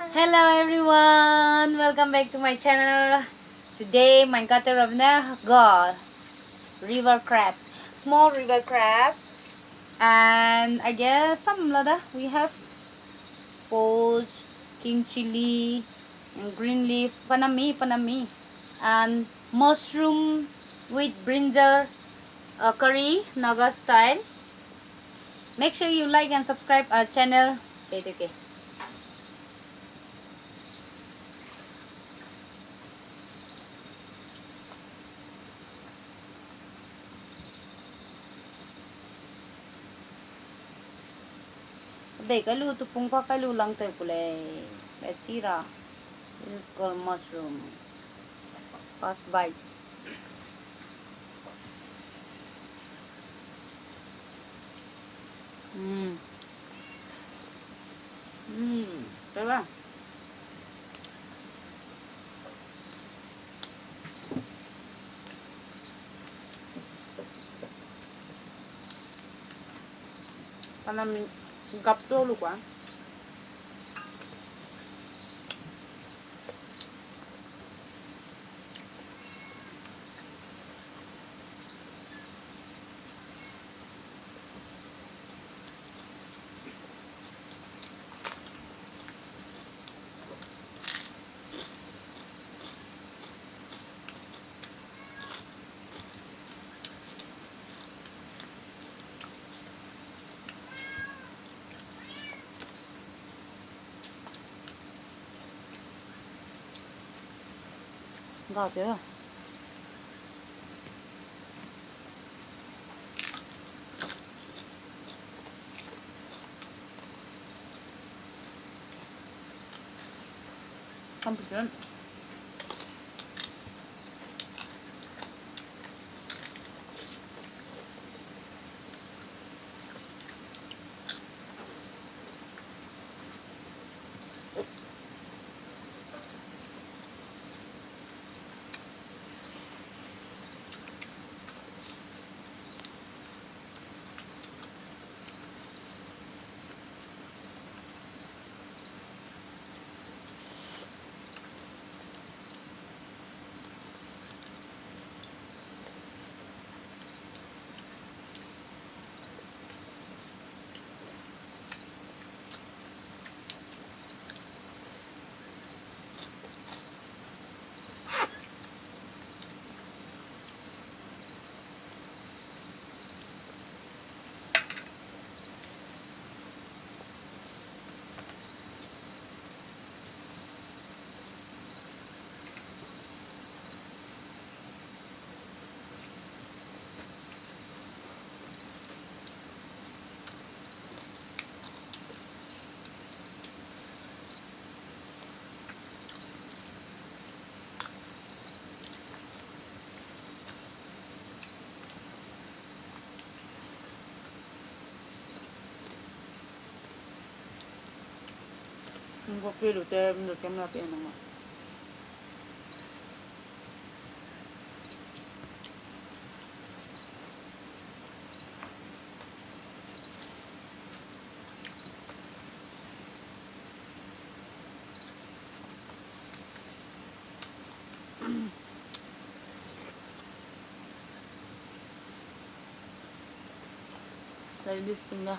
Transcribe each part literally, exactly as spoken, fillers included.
Hello everyone, welcome back to my channel. Today, my gate rabne ga river crab, small river crab, and I guess some lada we have pork, king chili, and green leaf, panami, panami, and mushroom with brinjal, uh, curry, Naga style. Make sure you like and subscribe our channel. Okay, okay. Bei kai lu, tupung pa kai lu lang tew ku lei. Let's see ra. This is called mushroom. First bite. Mm. Mm. Tau ba. Panami gap to lu kua. Ga te. Kam pisen. Ngkau pe lu te, lu te mla pe nang. Like this finger.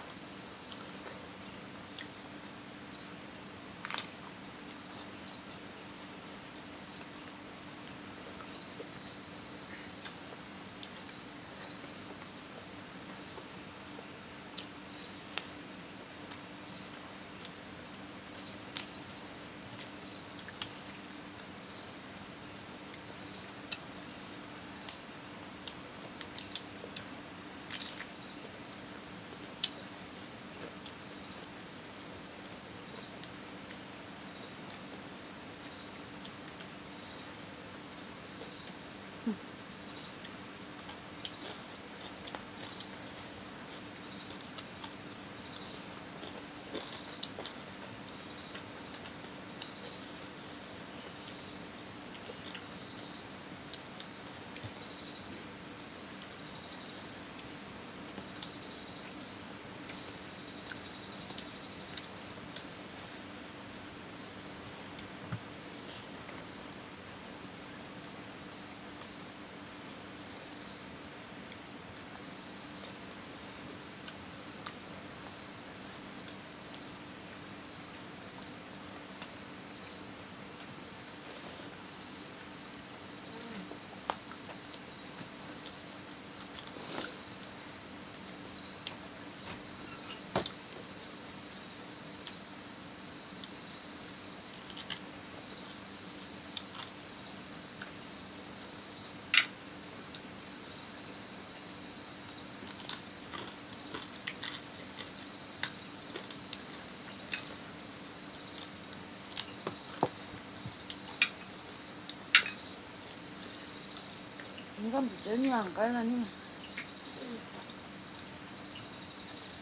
Gam picture ni ang kai na ni.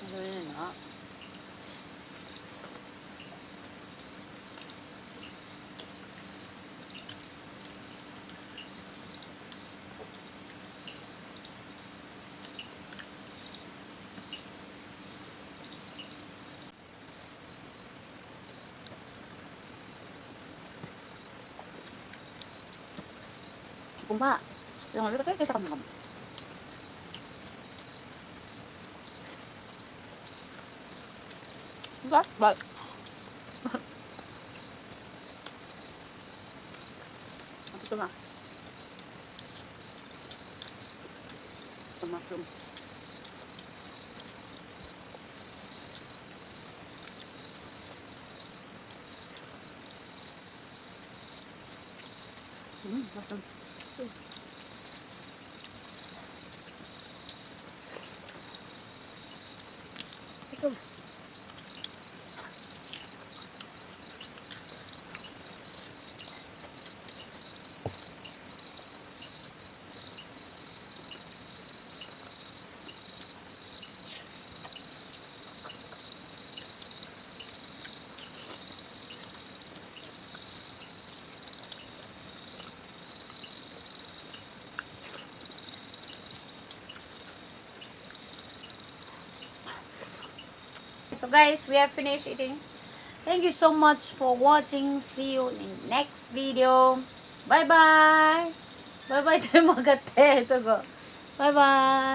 Hello, na. Kumba, yang ada kecil cakap ngam. Enggak, bal. Aku tengah. Tomat dum. Hmm, masam. Itu. So guys, we have finished eating. Thank you so much for watching. See you in next video. Bye bye. Bye bye. Te magate to go. Bye bye.